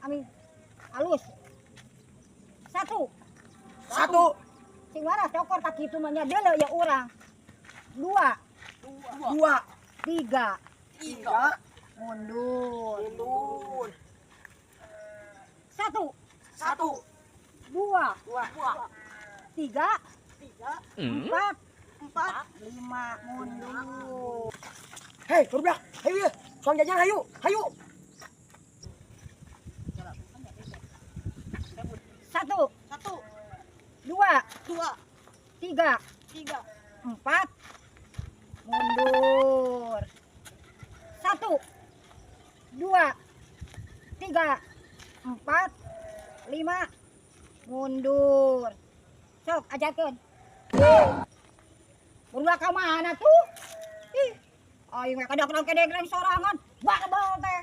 Amin. Halus. 1. 1. Sing waras cokor tak kitu mah nya deuleu ya urang. 2. 2. 3. 3. Mundur. Mundur. 1. 1. 2. 2. 3. 3. 4. 4. 5. Mundur. Hei, barudak. Hayu ya. Soang jajan hayu. Hayu. 1. 1. 2. 2. 3. 3. 4. Mundur. 1. 2. 3. 4. 5. Mundur. Sok ajarkeun. Barudak ka mana tuh? Ih, aing mah kadang-kadang kedeng sorangan, barbel teh.